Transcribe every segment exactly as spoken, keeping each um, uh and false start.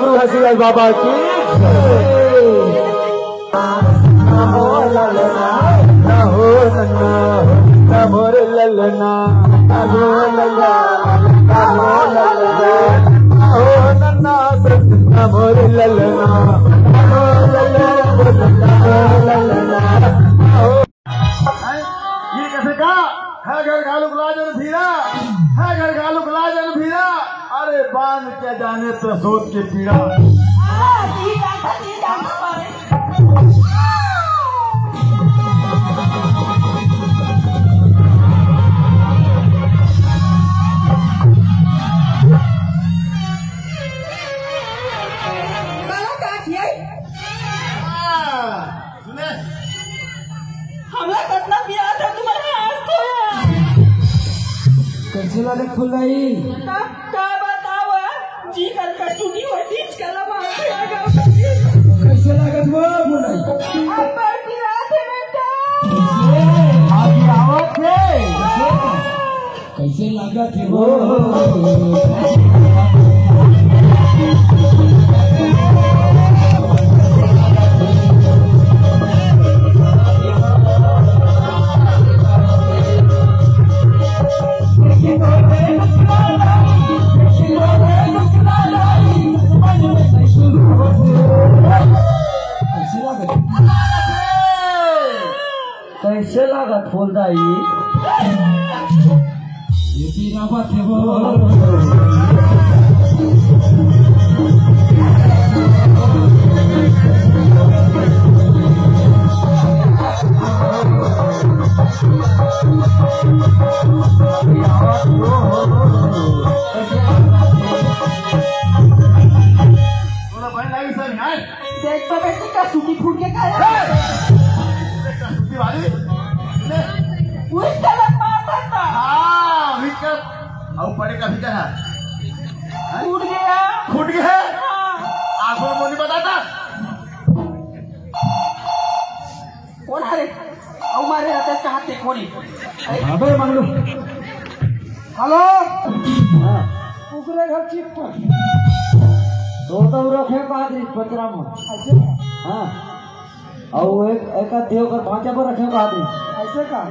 गुरु घसीदास बाबा की जय। हैं? ये कैसे कहा? है घर घालू के लाजन भीरा, है घर घालू के लाजन भीरा। अरे बांध के जाने प्रसूत की पीड़ा। हाँ, जी जानता, जी जानता, अरे। गलत बात ये। हाँ। सुने? हमला कतना प्यार था तुम्हारे हाथ को। कैसे लागत फुलदाई? का, का बतावा? जी कर कर टूटी हुई चीज का लम्हा आ गया। कैसे लागत वो फुलदाई? अब पर प्यार थे बेटा। कैसे? आगे आवत है। कैसे लागत हे वो? कैसे लागत? कैसे लागत फूलदाई? ये पीरा बात है वो। बोला, बन लागी सर, हाँ? देख तो बेटी, कसूती फूट के खाया। ए! कसूती वाली? ले। उस तरफ मार सकता। हाँ, विकट। और पड़े का विकट है। फूट गया। फूट गया? हाँ। आंखों में नहीं बताता। कोन हरे? अउ मारे रहते चाहते कोनी। अबे मंगलू। हेलो। हाँ। कुकरे घर चिप पर। तो तो रखे पादरी पतरा में। ऐसे? हाँ। अउ एक, एक आध देव कर भांचा पर रखे पादरी। ऐसे का?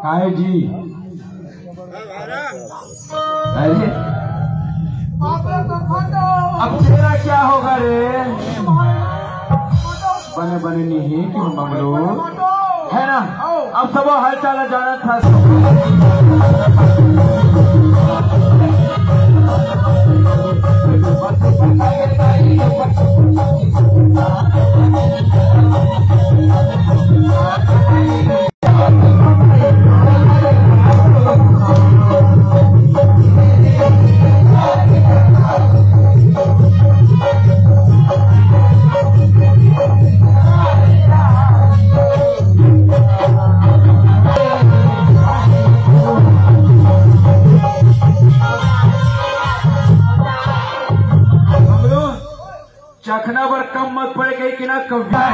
काहे जी? अरे, अब तेरा क्या होगा रे? बने बने नहीं कि मंगलू, है ना? अब सब हाल चाल जानत था। चखना बर कम मत पड़े, कहीं कि ना कव्या।